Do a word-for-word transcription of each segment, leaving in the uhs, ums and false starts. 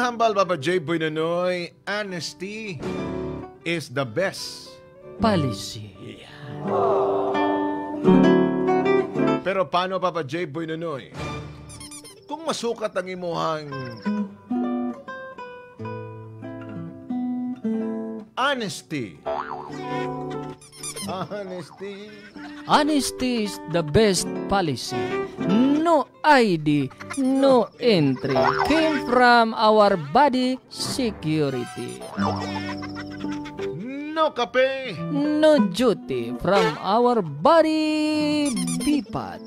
Hambal, Papa J Boy Nonoy, honesty is the best policy. Pero paano, Papa J Boy Nonoy, kung masukat ang imuhang honesty? Honesty. Honesty is the best policy. No I D, no entry. Came from our body security. No kape. No duty from our body bipat.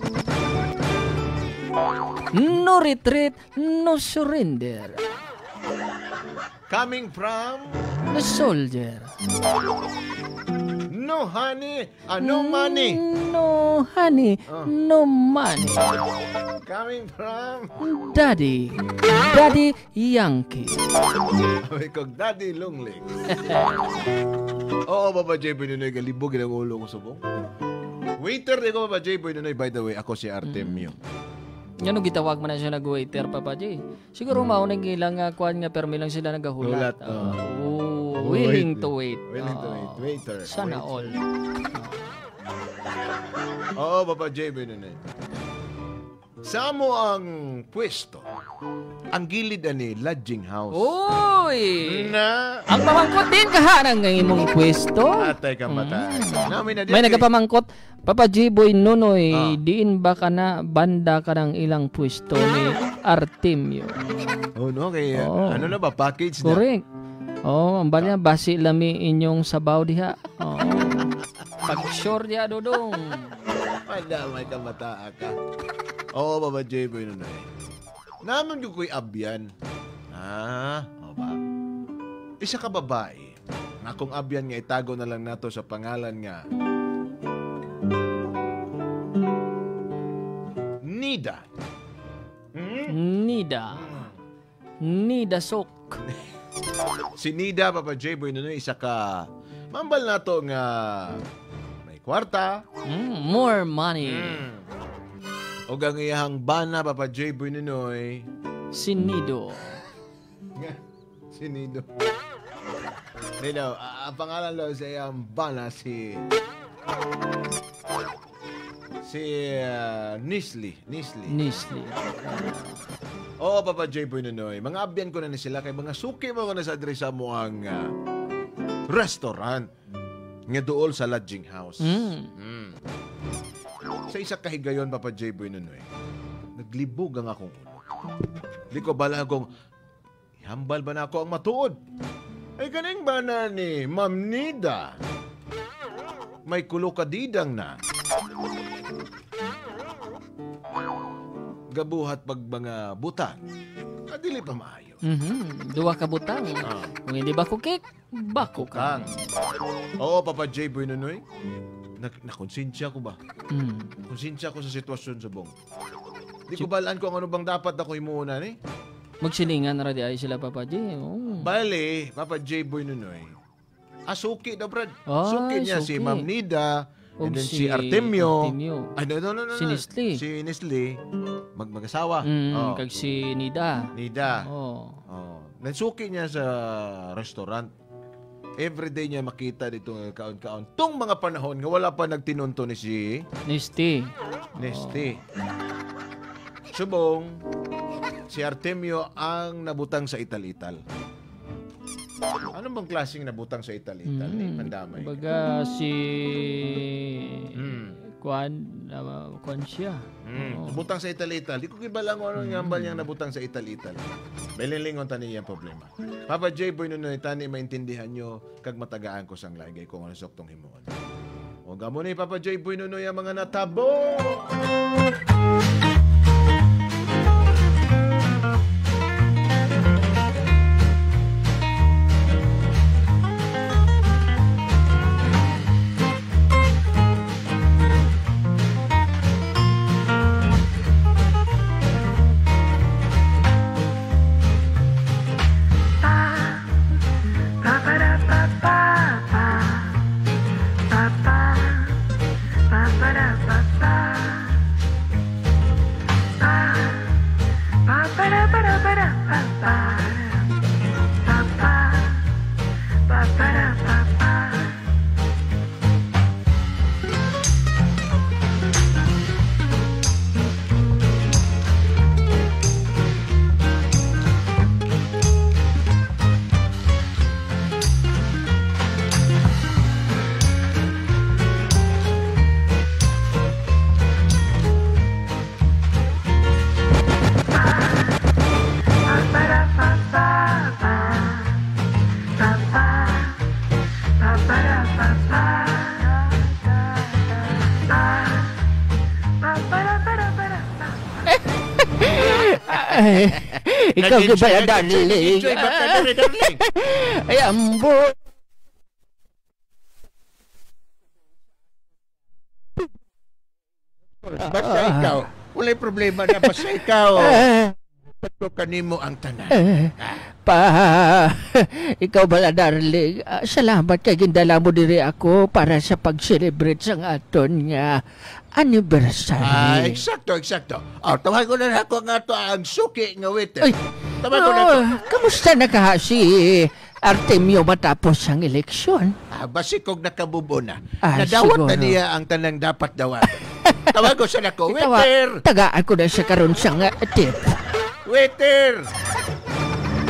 No retreat, no surrender. Coming from the soldier. No honey, ah, no money. No honey, ah, no money. Coming from Daddy, Daddy Yankee. Sabi ko, Daddy Lungling. Oo, Papa J Boy Nonoy, galibog ang ulo ko subong. Waiter, di ko, Papa J Boy Nonoy. By the way, ako si Artemio. Ngano gitawag man na siya nag-waiter, Papa J? Siguro mao nang ilang, ah, kuan nga permi lang sila nagahulat. Hulat, ah, oh. Oh, willing to wait. Willing to wait. Oh. Waiter. Sana all. Oo, Papa J, Binoy. Sa amo ang pwesto, ang gilid ani lodging house. Uy! Na ang pamangkot din kaha nang imong pwesto? Atay ka, mm, matay. May nagapamangkot, Papa J-Boy Nonoy, ah, diin ba ka na banda ka ng ilang pwesto ni Artemio? Oh, no, kay, oo, ano na ba, package na? Correct. Oh, ang bali na, basi lami inyong sabaw diha. Oh. Pag-sure diha, Dodong. Wala, may kabataa ka. Oo, Papa J-Boy Nonoy. Naman yung ko'y abyan. Ah, o ba? Isa ka babae. Nga akong abyan nga itago na lang nato sa pangalan nga Nida. Hmm? Nida. Hmm. Nida Sok. Si Nida, Papa J-Boy Nonoy, isa ka mambal nato nga may kwarta. Mm, more money. Mm. Og ang iyahang bana, Papa J-Boy Nonoy. Si Nido. Si Nido. Nido, a-, ang pangalan daw sa iyang bana si, si, ah, Nisli. Nisli. Nisli. Oo, Papa J-Boy Nonoy. Mga abyan ko na ni sila kay mga suki mo ko na sa diri sa amo ang, ah, restaurant nga duol sa lodging house. Mm. Mm. Sa isa ka higayon, Papa J-Boy Nonoy, naglibog ang akong ulo. Di ko bala kung ihambal ba nako ang matuod. Ay, kaning bana ni Ma'am Nida, may kulukadidang na. Gabuhat pag mga butang. Ah, dili pa maayo. Mhm. Duha ka butang. Ah. Kung hindi ba kukik, bako ka. Kang. Oo, Papa J-Boy Nonoy. Nak-, nakonsensya ko ba? Mm. Konsensya ko sa sitwasyon subong. Di ko balaan kung ano bang dapat ako himuon ani. Magsilingan na ra di ay sila, Papa J. Oo. Bali, Papa J-Boy Nonoy. Ah, suki daw, Brad. Ay, suki niya si suki. Ma'am Nida, and then si Artemio. Artemio. Ay, no, no, no, no, Si no. Nestle. Si Nestle, mag-, mag-asawa. Mm, oh. Kag si Nida. Nida. Oh. Oh. Nagsuki niya sa restaurant. Everyday niya makita dito nga kaon-kaon. Tung mga panahon nga wala pa nagtinunto ni si Nesty. Nesty. Oh. Subong, si Artemio ang nabutang sa ital-ital. Ano bang klaseng nabutang sa ital-ital ni Mm. Pandamay? Baga si Mm. Kuan, ah, kuan siya. Mm. Oo. Nabutang sa ital-ital. Di ko kibala kung ano nga Mm. hambal niyang nabutang sa ital-ital. Balilingon ta niya ang problema. Papa J Boy, Nonoy, tani maintindihan nyo, kag matagaan ko sang lagay kung ano suktong himuon. O, gamo ni Papa J Boy, Nonoy, ang mga natabo. Ay, ikaw Nag-enjoy, gid ba, nag-enjoy, darling? nag-enjoy ba ka, darling? Ay, ambo. Basta Ah. ikaw, walay problema na. Basta ikaw, Ah. Ito kanimo ang tanan. Eh, Ah. pa, ikaw bala, darling. Ah, salamat kay gindala mo diri ako para sa pag-celebrate sang aton nga anniversary. Ah, eksakto, eksakto. Oh, tawag ko na ako nga to ang suki nga waiter. Ay, Tawag ko na to. oh, kamusta na kaha si Artemio matapos ang eleksyon? Ah, basi kog nakabubo na. Ah, Nadawat na siguro. niya ang tanang dapat dawat. Tawag ko sa nako, Itawa, "Waiter!" tagaan ko na siya karon sa nga tip. "Waiter!"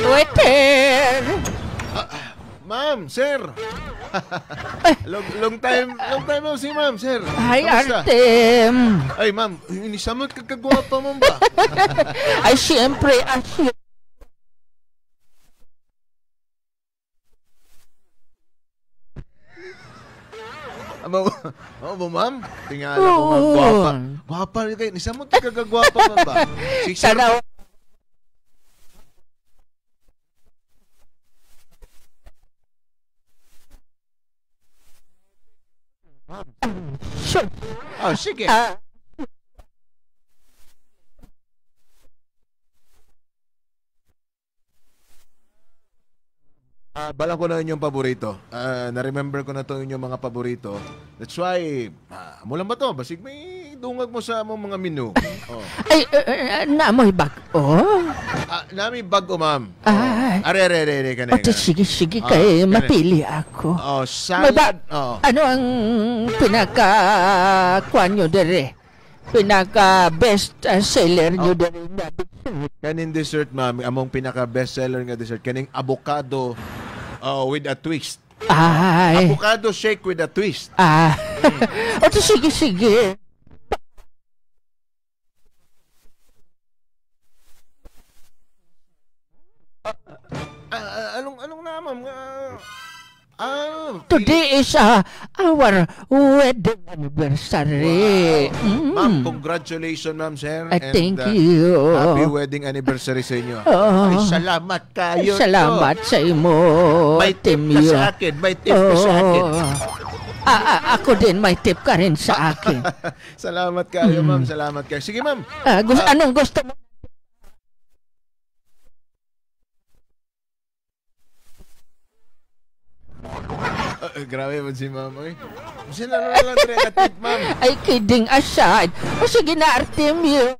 Waiter! Ah, ma'am, sir. Long, long time, long time no see, ma'am, sir. Hi, Kamusta? Artem. Ay, ma'am, nisamot ka kagwapa, ma'am ba? Ay, siyempre, as you Amo, amo ba, ma'am? Tingala ko nga Oo. gwapa. Gwapa rin kayo. Nisamot ka kagwapa, ma'am ba? Si Sir Sana Sure. Oh, sige. Ah. Ah, balang ko na inyong paborito. Ah, na-remember ko na to inyong mga paborito. That's why, ah, amo lang ba to? Basig may dungag mo sa among mga menu. Oh. Ay, eh, eh, naa moy bag-o? Ah, nami bag-o, ma'am. Ay. Oh. Are, are, are, are, kani, Ate, kani. sige, sige, Ah, kay kani. mapili ako. Oh, May ba-, salad. Oh. ano ang pinaka, kuwan nyo dere? Pinaka best, uh, seller nyo Oh. dere nga dessert? Kaning dessert, ma'am, among pinaka best seller nga dessert, kaning avocado, uh, with a twist. Ay. Avocado shake with a twist. Ah. O, to, sige, sige. Ah, ah, anong, anong na, ma'am? Ah, ah, Today is, uh, our wedding anniversary. Wow. Mm. Ma'am, congratulations, ma'am, sir. Ah, And, thank uh, you. happy wedding anniversary sa inyo. Oo. Ay, salamat kayo. Salamat sa imo, May tip Tim ka Yo. sa akin, may tip ka sa akin. Oo. Ah, ah, ako din, may tip ka rin sa akin. Salamat kayo, Mm. ma'am. Salamat kayo. Sige, ma'am. Ah, gus-, Ah. anong gusto mo? Ah, eh, grabe man si ma'am, oy. Sila na lang, Dre, nga tip, ma'am. Ay, kidding aside. O, sige na, Artemio.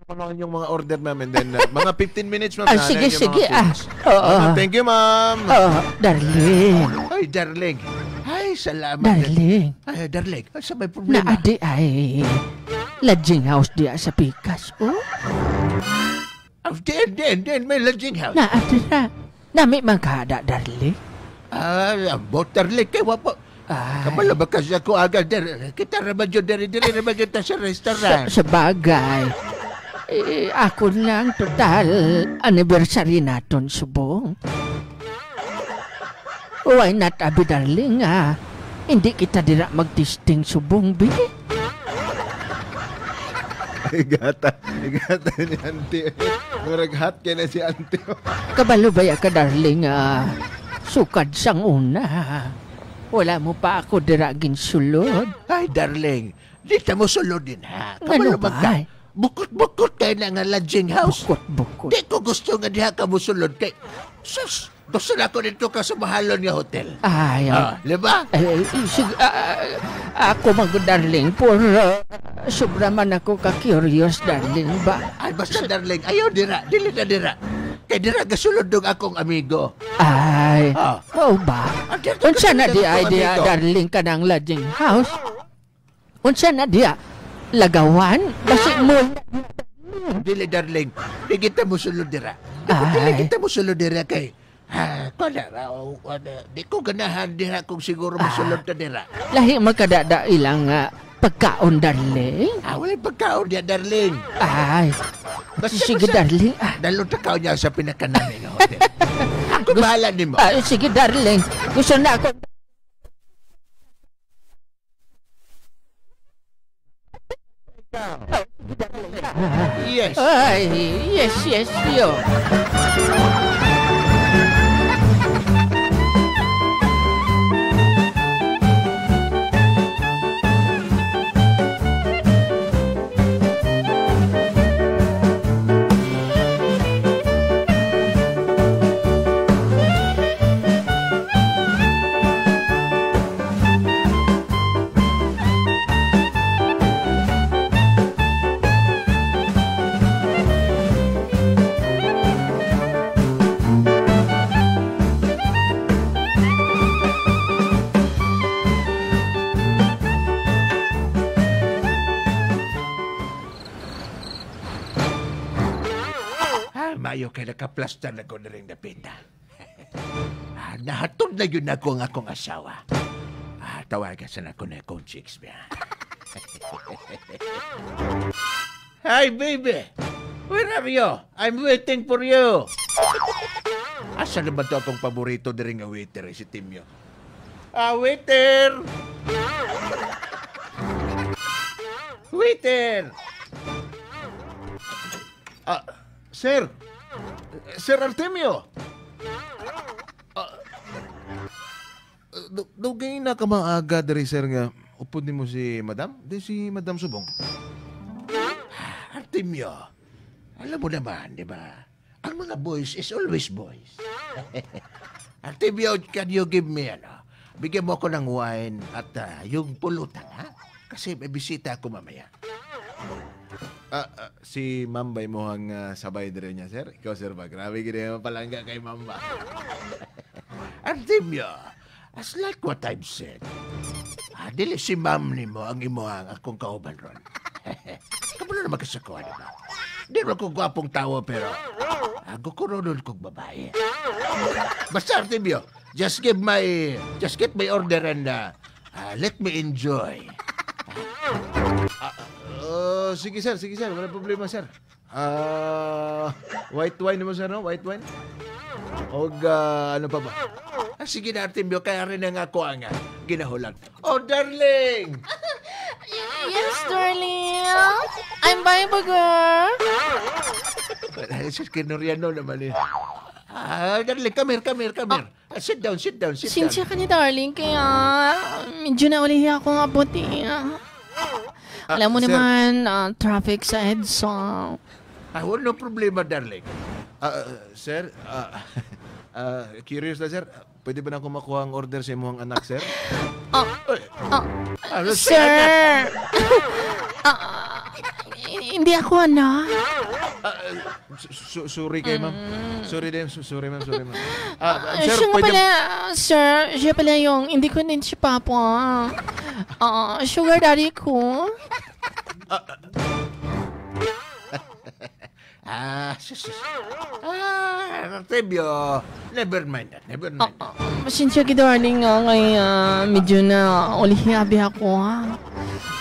Ano yung mga order, ma'am, and then, uh, mga fifteen minutes, ma'am, Ah, na, sige, na yung sige, mga ah. foods. Oo. Ma'am, thank you, ma'am. Oh, darling. Ay, darling. Ay, salamat, Darling. Ay, darling. Ay, sa may problema. Naadi ay lodging house diya sa pikas, oh. Ah, din, din, din, may lodging house. Naadi na. Nami man kada, darling. Ah, ambot, darling, kay wa pa. Ay. Kabalo ba ka sa ko aga, dar-, kita ra ba dyan, diri, diri ra ba kita sa restaurant? Sa, sa bagay. Eh, ako lang, total, anniversary naton, subong. Why not, abi, darling, ah? Hindi kita dira magtisting subong, bi? Ay, gata. Ay, gata ni auntie. Murag hot kay na si auntie. Kabalo baya ka, darling, ah, sukad sang una, wala mo pa ako dira ginsulod. Ay, darling, di ta mo sulod din, ha? Ngano Kabalo ba ka? Bukot-bukot kay na nga lodging house. Bukot-bukot. Di ko gusto nga diha ka mo sulod kay, sus, gusto na ko dito ka sa mahalon nga hotel. Ay, Ah, di ba? ay, ay, sige, ah, ah, ako, mag-, darling, for, ah, sobra man ako ka-curious, darling, ba? Ay, basta, darling, ayaw dira, dili na dira. Kay dira gasulod dong akong amigo. Ay, Ah. mao ba? Ah, dito Unsa ka na sa di ay dito, diha, amigo. darling, kanang lodging house? Unsa na diha? Lagawan? Basi mo. Dili, darling. Di kita musulod dira. Di ko, dili Ay. kita musulod dira kay, ah, kuwan na, ah, oh, kuwan na. Di ko ganahan dira kung siguro Ah. musulod ka dira. Lahi magkadada ilang, ah, pagkaon, darling. Ah, wala pagkaon diya, darling. Ay. Basta, Sige, basta. darling. Ah. Dalon ta kaon niya sa pinakanami nga hotel. Ako Gus-, bahala nimo. ah, sige, darling. Gusto na ako. Ikaw. Yes. Ay, yes, yes, yo. Ah, mayo kay nakaplastar na ko na rin napita. Ah, nahatod na yun ako ang akong asawa. Ah, tawagan sa na ko na akong chicks, biya. Hi, baby! Where are you? I'm waiting for you! Asa naman to akong paborito diri nga waiter, eh, si Timyo? Ah, waiter! Waiter! Ah, sir! Sir Artemio! Ah, du-, dugay na ka maaga diri, sir, nga upod nimo si Madam? Di si Madam subong? Artemio, alam mo naman, di ba? Ang mga boys is always boys. Artemio, can you give me, ano, bigyan mo ako ng wine at, ah, yung pulutan, ha? Kasi may bisita ako mamaya. Ah, ah, si Ma'am ba imo ang, ah, sabay dire niya, sir? Ikaw, sir, ba? Grabe gid ang palangga kay Ma'am ba. Artemio, as like what I've said, ah, dili si Ma'am nimo ang imo ang akong kauban ron. Kabalo naman ka sa kuha, di ba? Di ba ko gwapong tawo, pero, ah, gukuronon kog babae. Basta, Artemio, just give my, just get my order and, ah, ah, let me enjoy. Ah, oh, sige, sir, sige, sir. Wala problema, sir. Ah, white wine mo, sir, no? White wine? Og, ah, ano pa ba? Ah, sige na, Artemio, kaya rin ang ako ang, ah, ginahulat. Oh, darling! Yes, darling. I'm by, baga. Ay, sus, kinuriano naman eh. Ah, darling, come here, come here, come here. Ah, sit down, sit down, sit down. Sinsya ka ni, darling, kaya medyo naulihi ako nga puti. Ah, alam mo sir. Naman, ah, traffic sa EDSA. Ah, wala, no problema, darling. Ah, sir, ah, ah, curious na, sir. Pwede ba na ako makuha ang order sa imong anak, sir? Ah, ay. Ah, ano, sir, sir, anak? Ah, hindi ako, anak. Ah, ah, su-, su-, sorry kay ma'am. Mm. Sorry din, su-, sorry, ma'am, sorry, ma'am. Ah, ah, sir, siya nga pwede pala, sir, siya pala yung hindi ko din si Papa. Ah, sugar daddy ko. Ah, ah. Ah, sus, sus. Ah, Artemio. Never mind that. Never mind that. Ah, ah, pasensya gid, darling, nga kay, ah, medyo na ulihi abi ako, ha.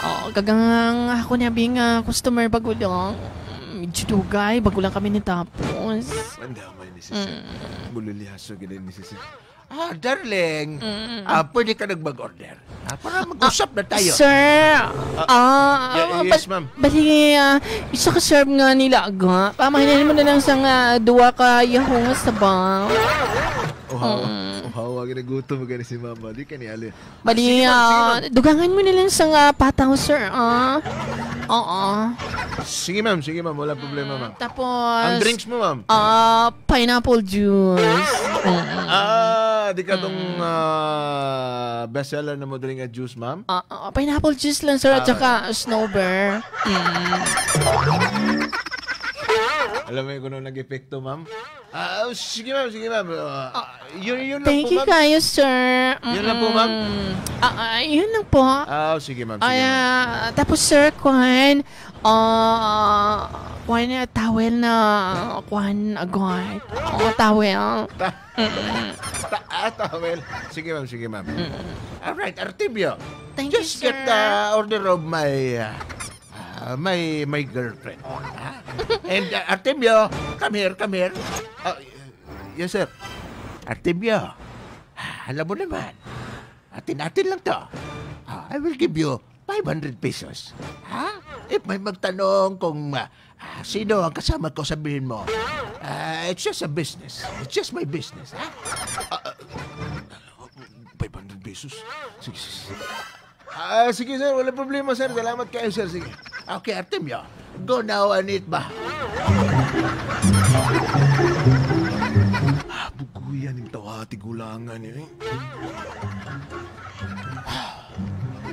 Ah, kagang ako ni abi nga customer bago lang. Medyo dugay, bago lang kami natapos. Ang damay ni si sir. Mm. Bululihaso gid ni si sir. Ah, darling, mm, ah, pwede ka nag mag-order. Ah, para mag-usap na tayo. Sir, ah, ah, ye-, yes, bal-, ma'am. Bali, ah, isa ka serve nga nilaga. Pamahanan mo na lang sa nga duwa ka yahong sa bang. Uhaw, mm, uhaw, wag na gutom, gani si mama. Di ka ni ali. Bali, sige, ma'am, sige, ah, ma'am, dugangan mo na lang sa nga pataw, sir, ah. Oo. Sige, ma'am, sige, ma'am. Wala problema, ma'am. Tapos, ang drinks mo, ma'am? Ah, pineapple juice. Mm. Ah, di ka tong, mm, ah, best seller na mo diri nga juice, ma'am? Ah, ah, pineapple juice lang, sir, at saka snow bear. Mm. Alam mo yun kung nag-epekto, ma'am? Ah, sige, ma'am, sige, ma'am. Ah, yun, yun lang po, ma'am. Thank you kayo, sir. Yun lang po, ma'am. Mm-mm. Ah, ah, yun lang po. Ah, sige, ma'am, sige, ma'am. Ay, ah, tapos, sir, kuhan, ah, kuhan, ah, towel na, kuhan, agad. Oh, towel. Ta-, mm-mm, ta-, ah, towel. Sige, ma'am, sige, ma'am. Mm-mm. All right, Artemio. Thank you, sir. Just get the order of my, uh, Ah, my, my girlfriend. Ah, and, ah, Artemio, come here, come here. Ah, yes, sir. Artemio, ah, alam mo naman, atin-atin lang to. Ah, I will give you five hundred pesos. Ha? If may magtanong kung, ah, ah, sino ang kasama ko, sabihin mo, "Ah, it's just a business. It's just my business, ha?" Ah, ah, five hundred pesos. Sige, sige, sige. Ah, sige, sir. Wala problema, sir. Salamat kayo, sir. Sige. Okay, Artemio. Go now and eat ba? Ah, buguyan yung tawa, tigulangan yun, eh.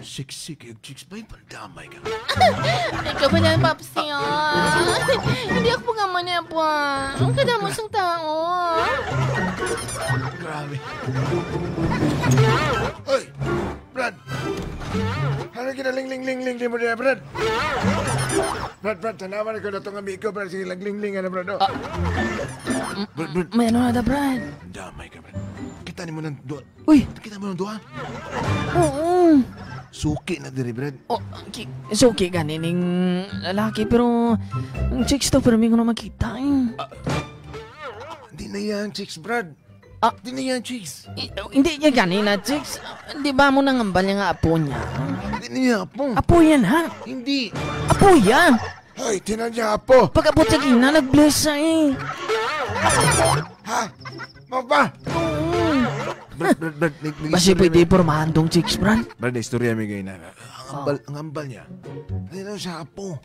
Sexy kay chicks ba yung pandamay ka? Ikaw ba na, Papsi, ah? Hindi ako nga man, eh, pa. Ang kadamo sang tao. Grabe. Oy! Brad! Ano ginaling-ling-ling-ling di mo niya, Brad? Brad, Brad, tanawan ko na itong amigo, Brad. Sige, lang-ling-ling, ano, Brad, oh. Ah. Brad, Brad. May ano na da, Brad? Damay ka, Brad. Kita ni mo ng duha. Uy! Kita mo ng duha? Oo. Suki na diri, Brad. Oh, ki-, suki gani ning lalaki, pero ang chicks to, pero may ko na makita, eh. Ah, di na yan, chicks, Brad. Ah. Di na yan, chicks. I-, hindi niya gani na, chicks. Di ba mo nangambal niya nga apo niya? Di na niya apo. Apo yan, ha? Hindi. Apo yan. Hoy, tinan niya, apo. Pag-abot sa gina, nag-bless siya, eh. Ha? Mo ba? Oo. Brad, Brad, Brad, nag-, nag-, Basi istorya pwede mi-, pormahan tong chicks, Brad. Brad, istorya mi kayo na. Ang ambal, ang ambal niya. Ano lang siya, apo?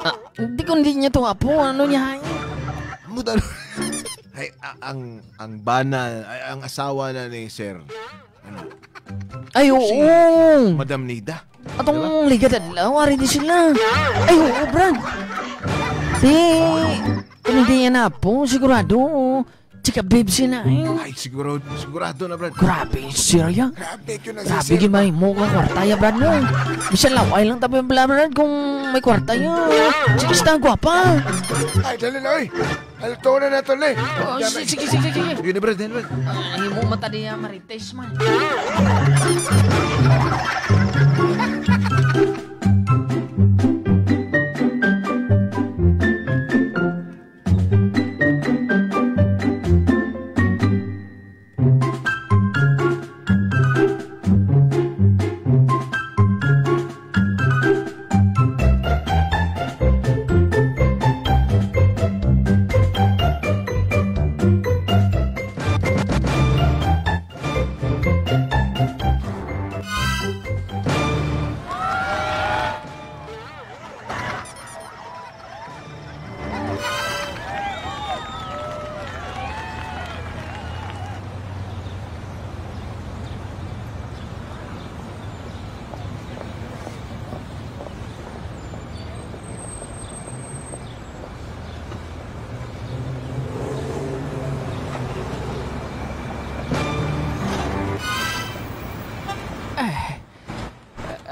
Ah, hindi ko, hindi niya to apo. Ano niya, eh? Mo talo. Ay, a-, ang, ang bana, ay, ang asawa na ni Sir. Ano? Ay, oo. Si Madam Nida. Atong ligat adlaw, ari di sila. Ay, oo, Brad. Di, kung hindi yan na po, sigurado, chika babe sila, eh. Ay, siguro, sigurado na, Brad. Grabe, sir, ya. Grabe, yun ang Grabe, sir. Gimay mo ka kwarta, ya, Brad, mo. Bisan laway lang tabi, Brad, Brad, kung may kwarta, ya. Sige, sa gwapa. Ay, dali na, oy. Alto na nato, le. Oh, sige, sige, sige, sige. Yun na, Brad, yun, Brad. Ah, himo mata diya, Marites, man. Ay,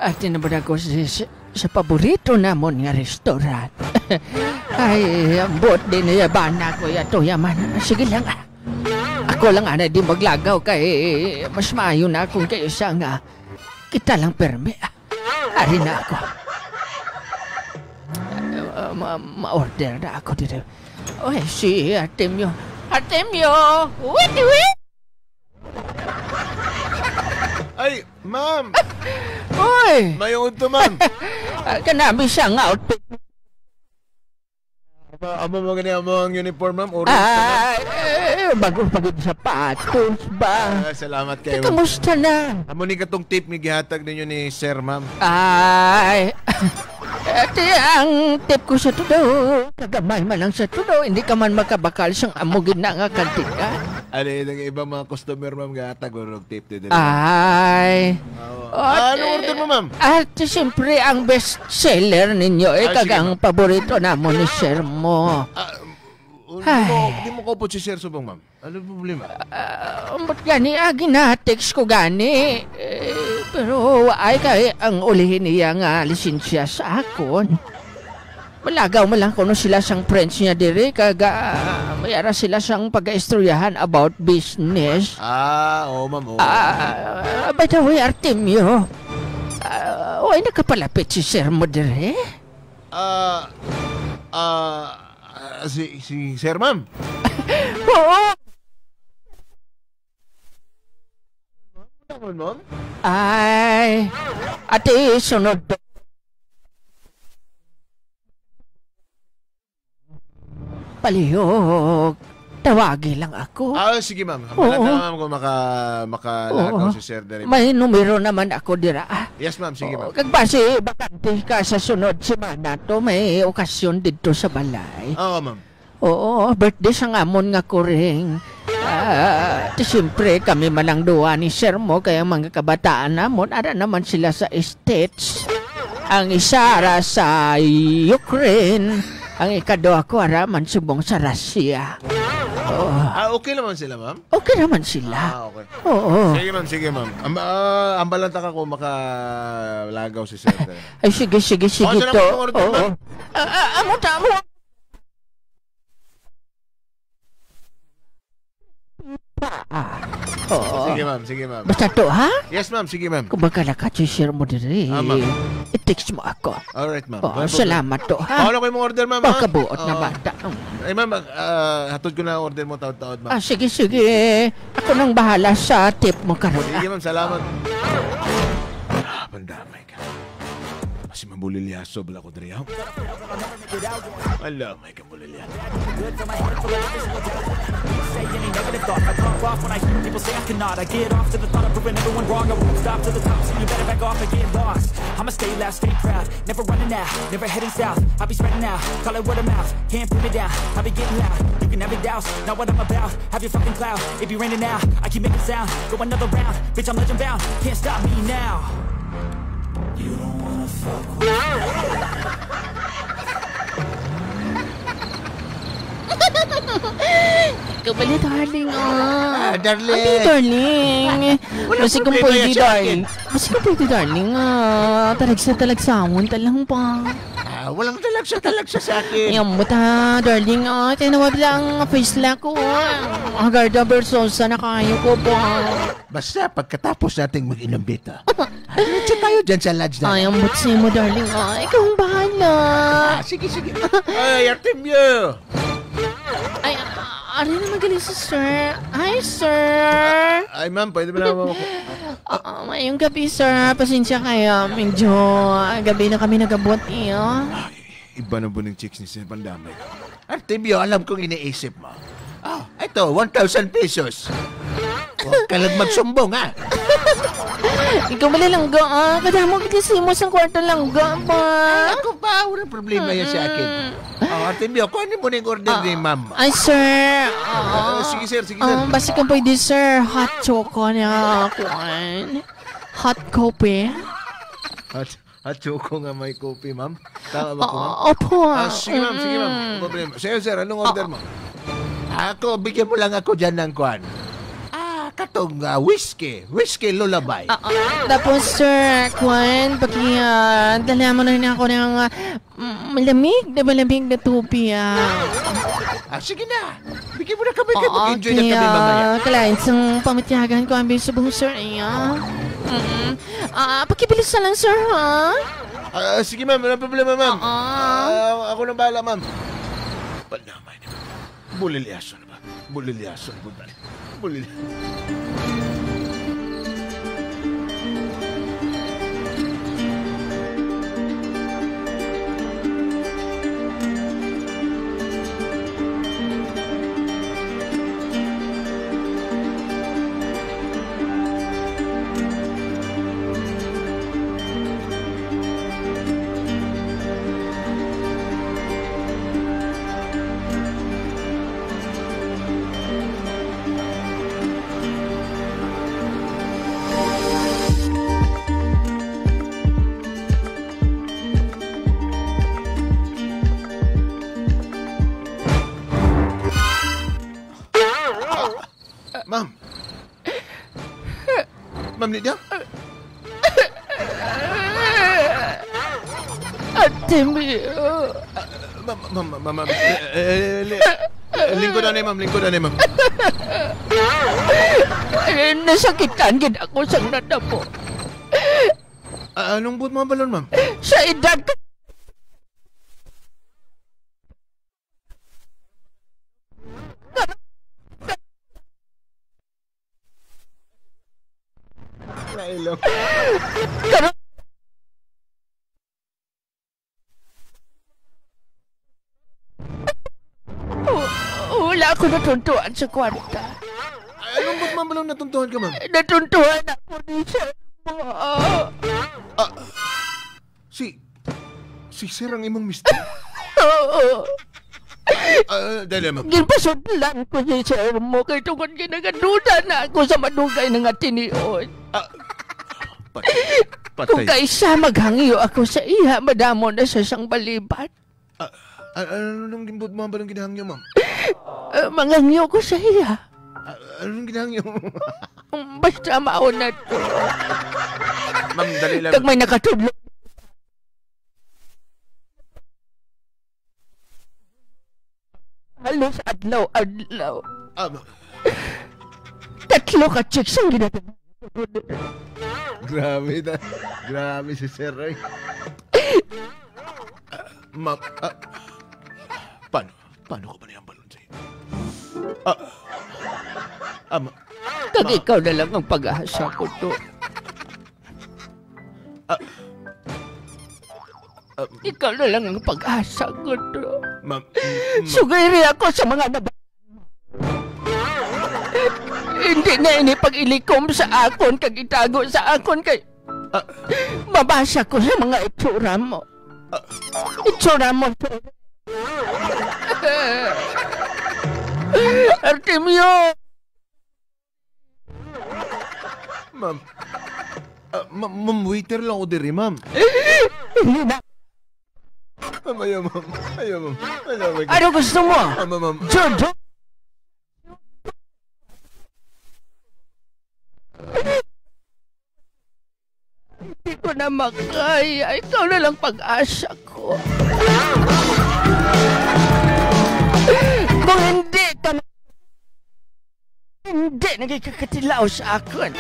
ati na ba ako sa, sa, sa paborito namon nga restaurant? Ay, ambot din niya ba na ko ya to yaman. Sige lang, ah. Ako lang, ana, di maglagaw kay mas maayo na akong kaysa nga kita lang permi, ah. Ari na ako. Ah, ma-, ma-order na ako dito. Oy, si Artemio. Artemio! Wait, wait! Ay, ma'am! Oy! Mayong udto, ma'am. Ah, kanami siya nga outfit. Amo, amo mo gani, amo ang uniform, ma'am? Orange na, ma'am? Ah, eh, bago pa gid sapatos ba? Ah, salamat kayo, ma'am. Kamusta na? Amo ni katong tip nga gihatag ninyo ni Sir, ma'am. Ay, ati ang tip ko sa tudo. Kagamay man lang sa tudo, hindi ka man makabakal sang amo gid na nga kantidad. Ano, yung iba mga customer, ma'am, nga tagurog tip din. Ay. Oo. Ah, ano order mo, ma'am? At siyempre, ang best seller ninyo, eh, Ay, kag sige, ang ma'am. Paborito namo ni Sir mo. Ah, um, di mo, Ay. Di mo kaupod si Sir subong, ma'am? Ano ang problema? Ah, ambot gani, ah, gina-text ko gani. Eh, pero ay kay ang ulihin niya nga lisensya sa akon. Malagaw man lang kuno sila sang friends niya diri, kag, ah, may ara sila sang pag-istoryahan about business. Ah, oo, ma'am, oo. Ah, by the way, Artemio, ah, way nakapalapit si Sir mo diri? Ah, ah, ah, si, si Sir, ma'am. Oo. Naman, ma'am? Ay, ati, sunod. palihog, tawagi lang ako. Ah, sige, ma'am. Oo. Wala na, ma'am, kung maka-, makalagaw Oo. si sir diri, ma'am. May numero naman ako dira, ah. Yes, ma'am. Sige, Oo, ma'am. kag basi, bakante ka sa sunod semana to, may okasyon didto sa balay. Oo, ma'am. Oo, birthday sang amon nga kuring. Ah, ti siyempre, kami man lang duha ni sir mo, kay ang mga kabataan namon, ara naman sila sa States. Ang isa ara sa Ukraine, ang ikaduha ko ara man subong sa Russia. Oo. Ah, okay naman sila, ma'am? Okay naman sila. Ah, okay. Oo. Sige, ma'am, sige, ma'am. Am-, ah, ambalanta ka kung makalagaw si sir. Ay, sige, sige, sige Oh, saan to. ang order, Oo. ma'am? Ah, ah, amo ta, amo. Pa. Oo. Sige, ma'am. Sige, ma'am. Basta to, ha? Yes, ma'am. Sige, ma'am. Kung magkalakat si sir mo diri, Ah, ma'am. i-text mo ako. Alright, ma'am. Oo, Wala problem. salamat to, ha? Paano ko yung order, ma'am, ha? Pagkabuot na Oo. bata. Mm. Eh, ma'am, ah, hatod ko na ang order mo, taod-taod, ma'am. Ah, sige, sige. Ako nang bahala sa tip mo karon, Sige, ah. ma'am. Salamat. Ah, pandamay ka. Kasi mabulilyaso bala ko diri, ha? Ala, may Say any negative thought, I pop off when I hear people say I cannot. I get off to the thought of proving everyone wrong. I won't stop to the top, so you better back off and get lost. I'ma stay loud, stay proud, never running out, never heading south. I'll be spreading out, call it word of mouth. Can't put me down, I'll be getting loud. You can have it douse, not what I'm about. Have your fucking cloud, it be raining now. I keep making sound, go another round. Bitch, I'm legend bound, can't stop me now. You don't wanna fuck with me. Ikaw pala, darling, ah. Ah, darling. Ano, darling? Walang Basi kung problema pwede, yan sa akin. darling. Basi kung pwede, darling, ah. Talagsa, talagsahon, talang pa. Ah, walang talagsa, talagsa sa akin. Ay, ambot, ah, darling, ah. Kaya nawag lang ang face lock ko, ah. Agarda Versosa na kayo ko pa. Basta pagkatapos nating mag-inom dito, ah, diretso tayo dyan sa lodge na. Ay, ambot sa imo, darling. Ah, ikaw ang bahala. Ah, sige, sige. Ay, Artemio! Ay, ah, ari na magaling si sir. Hi, sir. Ay, ma'am, pwede ba naman ako? Ah, mayong gabi, sir. Pasensya kayo. Medyo, ah, gabi na kami nagabot, iyo. Iba na po ng chicks ni Sir Pandamay. Artemio, alam kong iniisip mo. Ah, ito, one thousand pesos. Huwag ka lang magsumbong, ha? Ikaw, wala lang ga, ah. Kadamo kita sa imo sang kwarta lang ga, ba? Ay, ako pa, walang problema yan sa akin. Mm. Ah, Artemio, kuhanin mo na yung order Ah, ni ma'am. Ay, sir. Ah, Oo. sige, sir, sige, sir. Ah, basi kung pwede, sir, hot choco na, kuan. Hot coffee. Hot, hot choco nga may coffee, ma'am. Tama ba ko, ma'am? Oo, opo. Ah, sige, ma'am, sige, ma'am. Mm. No problem. Sir, sir, anong order mo? Ako, bigyan mo lang ako dyan ng kuan. Ah, katong, ah, whiskey. Whiskey lullaby. Ah, ah, tapos, sir, kuan, paki, ah, dala mo na ako ng, ah, mm, malamig na malamig na tubig, ah. Ah, sige na. Bigyan mo na kami kay Oo, mag-enjoy na kami kaya mamaya. Kalain sang pamatyagan ko ang bisubong, sir, iya. Mm. Ah, pakibilis na lang, sir, ha? Ah, sige, ma'am. Walang problema, ma'am. Oo. Ah, ako nang bahala, ma'am. Panamay na. Bulilyaso na ba? Bulilyaso na ba? Bulil- Ma'am. Ma'am Lydia? Ate Mio. Ah, ma'am, ma'am, ma'am, ma'am, eh, eh, li-, eh, lingkod anay, ma'am, lingkod anay, ma'am. Ay, nasakitan gid ako sang natabo. Ah, anong buot mga balon, ma'am? Sa edad ko, Nailong. ko natuntuan sa kwarta. Ay, anong ba't, ma'am, natuntuhan ka, ma'am? Natuntuhan ako ni Sir mo. Ah, si, si Sir ang imong mister? Oo. Ah, dali, ma'am. Ginpasudlan ko si Sir mo kay tungod kay nagaduda na ako sa madugay na nga tinion. Ah, patay. Kung Patay. kay siya maghangyo ako sa iya, madamo na siya sang balibat. Ah, ah, ano nang ginbuot mo ang balong ginahangyo, ma'am? Ah, mangangyo ko sa iya. Ah, ano nang ginahangyo mo? Basta mao na to. Ma'am, dali lang. Kag may nakatudlo. Halos adlaw-adlaw. Ah, ma- Tatlo ka chicks ang ginatag. Grabe na. Grabe si Sir, ay. Ah, ma-, ah, paano? Paano ko ba niyang balon sa'yo? Ah, ah, ma-, Kag ma- ikaw na lang ang pag-asa ko to. Ah, ah, Ikaw na lang ang pag-asa ko to. Ma'am, m-, ma'am. Sugiri ako sa mga naba- Hindi na ini pag-ilikom sa akon kag itago sa akon kay Ah. Mabasa ko sa mga itsura mo. Ah. Itsura mo, sir. Artemio! Ma'am. Ah, ma-, ma'am, waiter lang ako diri, ma'am. Hindi na. Ma'am, ayaw, ma'am. Ayaw, ma'am. Ayaw, ma'am. Ano gusto mo? Ah, ma'am, ma'am. Jojo? Hindi ko na makaya. Ikaw na lang pag-asa ko. Kung hindi ka, hindi nagkakatilaw sa akon.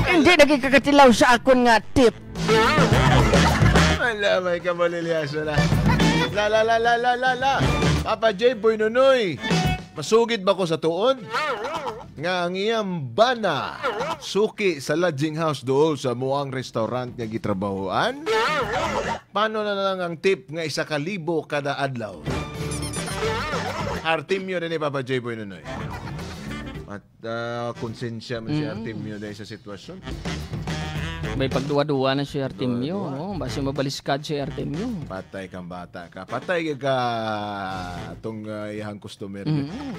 Hindi nagkakatilaw sa akon nga tip. Wala, may kamalilyaso na. La, la, la, la, la, la, la. Papa J, Boy Nonoy, masugid ba ko sa tuod? Nga ang iyang bana suki sa lodging house duol sa muang restaurant nga gitrabahoan? Paano na lang ang tip nga isa ka libo kada adlaw? Artemio din ni Papa J, Boy Nonoy. At, ah, konsensya man si Mm. Artemio dahil sa sitwasyon. May pagduwa-duwa na si Artemio, Duwa-duwa. Oh, basi mabaliskad si Artemio. Patay kang bata ka. Patay ka tong, ah, iyang customer niya. Mm.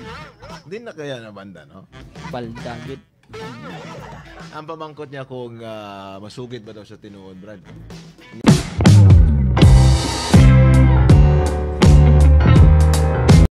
Di na kaya na banda, no? Palda gid. Ang pamangkot niya kung, ah, masugid ba daw sa tinuod, Brad?